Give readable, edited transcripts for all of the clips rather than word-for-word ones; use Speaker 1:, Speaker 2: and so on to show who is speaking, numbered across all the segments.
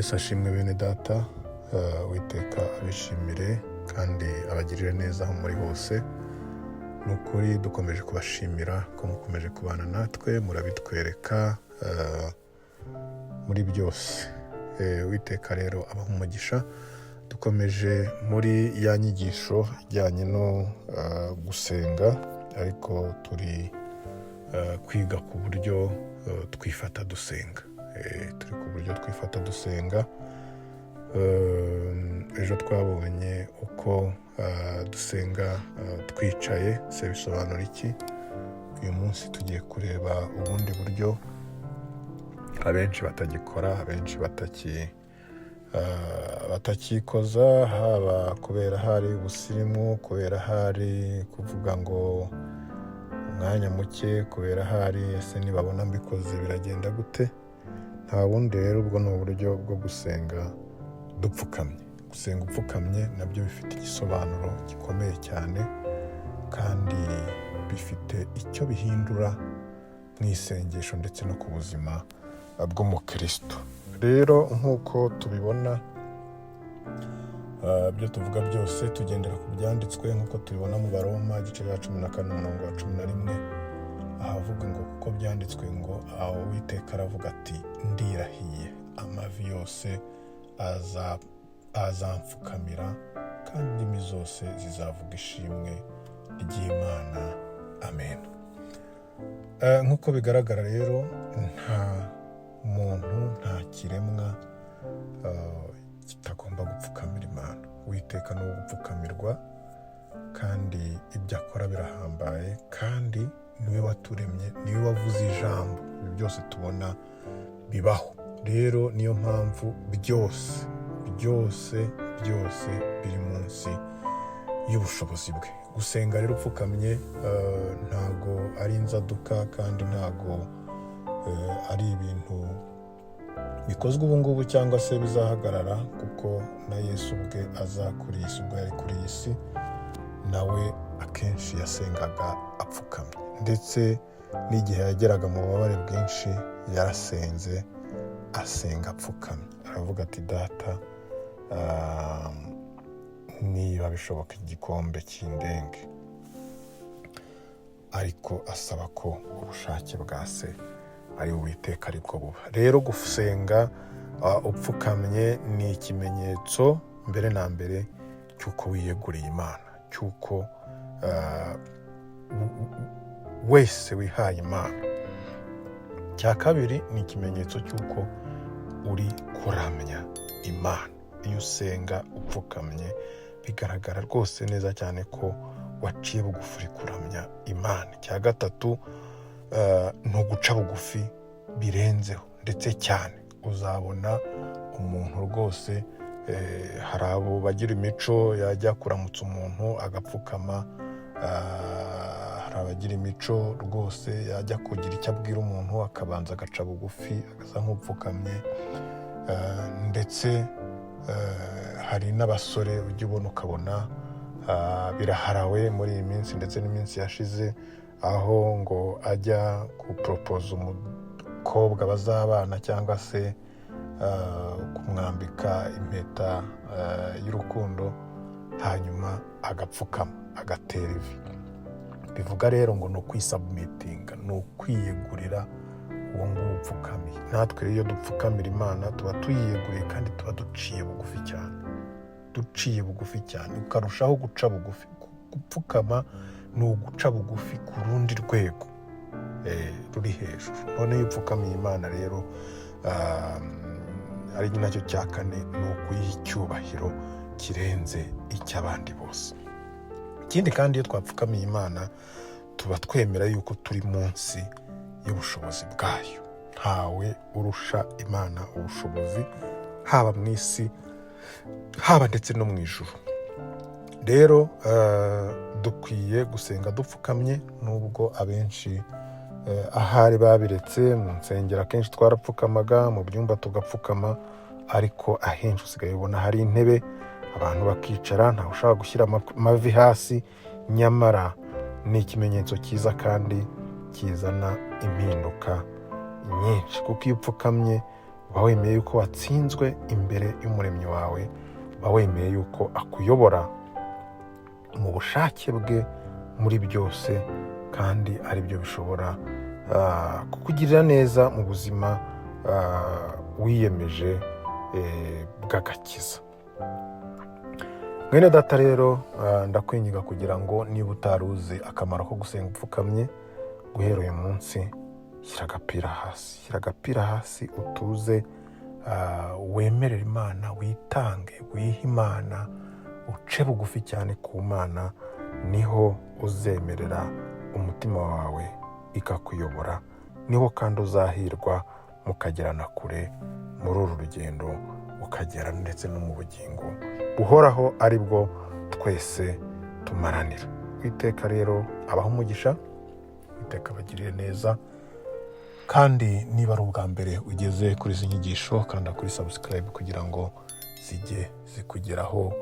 Speaker 1: Yesu ashimwe bene data, Uwiteka abishimire kandi abagirire neza aho muri hose. Ni ukuri dukomeje kubashimira ko mukomeje kubana natwe, murabitwereka muri byose. Uwiteka rero abaha umugisha. Dukomeje muri ya nyigisho ijyanye no gusenga, ariko turi kwiga ku buryo twifata dusenga. Turi ku buryo twifata dusenga. Ejo twabonye uko dusenga twicaye, se bisobanura iki? Uyu munsi tugiye kureba ubundi buryo abenshi batagikora, abenshi batakikoza, haba kubera hari ubusirimu, kubera hari kuvuga ngo umwanya muke, kubera hari ese nibabona mbikoze biragenda gute? Nta bundi rero, ubwo ni uburyo bwo gusenga dupfukamye. Gusenga upfukamye nabyo bifite igisobanuro gikomeye cyane kandi bifite icyo bihindura mu isengesho ndetse no ku buzima bw'umukristo. Rero nk'uko tubibona, ibyo tuvuga byose tugendera ku byanditswe, nk'uko tubibona mu Baroma igice cya 14 umurongo wa 11, ahavuga ngo: "Kuko byanditswe ngo aho Uwiteka aravuga ati: 'Ndirahiye, amavi yose azamfukamira kandi indimi zose zizavuga ishimwe ry'Imana.' Amen." Nk'uko bigaragara rero, nta muntu, nta kiremwa kitagomba gupfukamira Imana. Uwiteka ni uwo gupfukamirwa, kandi ibyo akora birahambaye, kandi niwe waturemye, niwe wavuze ijambo ibi byose tubona bibaho. Rero niyo mpamvu byose byose byose biri munsi y'ubushobozi bwe. Gusenga rero upfukamye ntago ari inzaduka, kandi ntago ari ibintu bikozwe ubu ngubu cyangwa se bizahagarara, kuko na Yesu ubwe aza kuri iyi si, ubwo yari kuri iyi si, nawe akenshi yasengaga apfukamye, ndetse n'igihe yageraga mu bubabare bwinshi yarasenze, asenga apfukamye, aravuga ati: "Data, niba bishoboka igikombe kindenge," ariko asaba ko ubushake bwa se ari Uwiteka aribwo buba. Rero gusenga upfukamye ni ikimenyetso mbere na mbere cy'uko wiyeguriye Imana, cy'uko wese wihaye Imana. Cya kabiri ni ikimenyetso cy'uko uri kuramya Imana. Iyo usenga upfukamye bigaragara rwose neza cyane ko waciye bugufi, uri kuramya Imana. Icya gatatu ni uguca bugufi birenzeho ndetse cyane. Uzabona umuntu rwose, hari abo bagira imico yajya kuramutsa umuntu agapfukama, hari abagira imico rwose yajya kugira icyo abwira umuntu akabanza agaca bugufi, agasa nk'upfukamye, ndetse hari n'abasore ujya ubona ukabona biraharawe muri iyi minsi ndetse n'iminsi yashize, aho ngo ajya guporopoza umukobwa bazabana cyangwa se kumwambika impeta y'urukundo, hanyuma agapfukama, agatera ivi. Bivuga rero ngo ni ukwisubmittinga, ni ukwiyegurira uwo nguwo upfukamiye. Natwe rero iyo dupfukamira Imana tuba tuyiyeguriye kandi tuba duciye bugufi cyane, duciye bugufi cyane, ukarushaho guca bugufi. Gupfukama ni uguca bugufi ku rundi rwego ruri hejuru. None iyo upfukamiye Imana rero, ari nacyo cya kane, ni ukuyiha icyubahiro kirenze icy'abandi bose. Ikindi kandi, iyo twapfukamiye Imana tuba twemera yuko turi munsi y'ubushobozi bwayo. Ntawe urusha Imana ubushobozi, haba mu isi, haba ndetse no mu ijuru. Rero dukwiye gusenga dupfukamye, nubwo abenshi ahari babiretse. Mu nsengero akenshi twarapfukamaga, mu byumba tugapfukama, ariko ahenshi usigaye ubona hari intebe abantu bakicara, ntawe ushobora gushyira amavi hasi. Nyamara ni ikimenyetso cyiza kandi kizana impinduka nyinshi, kuko iyo upfukamye Uba wemeye yuko watsinzwe imbere y'Umuremyi wawe. Uba wemeye yuko akuyobora mu bushake bwe muri byose, kandi ari byo bishobora kukugirira neza mu buzima wiyemeje bw'agakiza. Mwene data rero, ndakwinginga kugira ngo niba utari uzi akamaro ko gusenga upfukamye, guhera uyu munsi shyira agapira hasi, shyira agapira hasi, utuze, wemerere Imana, witange, wihe Imana, uce bugufi cyane ku Mana. Niho uzemerera umutima wawe ikakuyobora, niho kandi uzahirwa mukagerana kure muri uru rugendo, ukagera ndetse no mu bugingo buhoraho, ari bwo twese tumaranira. Uwiteka rero abaha umugisha, Uwiteka abagirire neza. Kandi niba ari ubwa mbere ugeze kuri izi nyigisho, kanda kuri subscribe kugira ngo zijye zikugeraho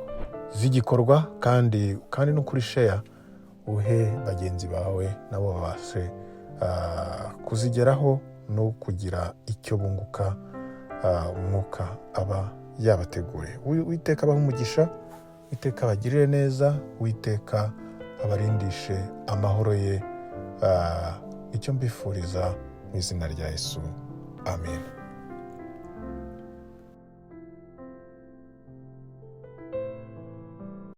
Speaker 1: zigikorwa, kandi no kuri share, uhe bagenzi bawe nabo babashe kuzigeraho no kugira icyo bunguka Umwuka aba yabateguriye. Uwiteka abahe umugisha, Uwiteka abagirire neza, Uwiteka abarindishe amahoro ye. Icyo mbifuriza mu izina rya Yesu, amen.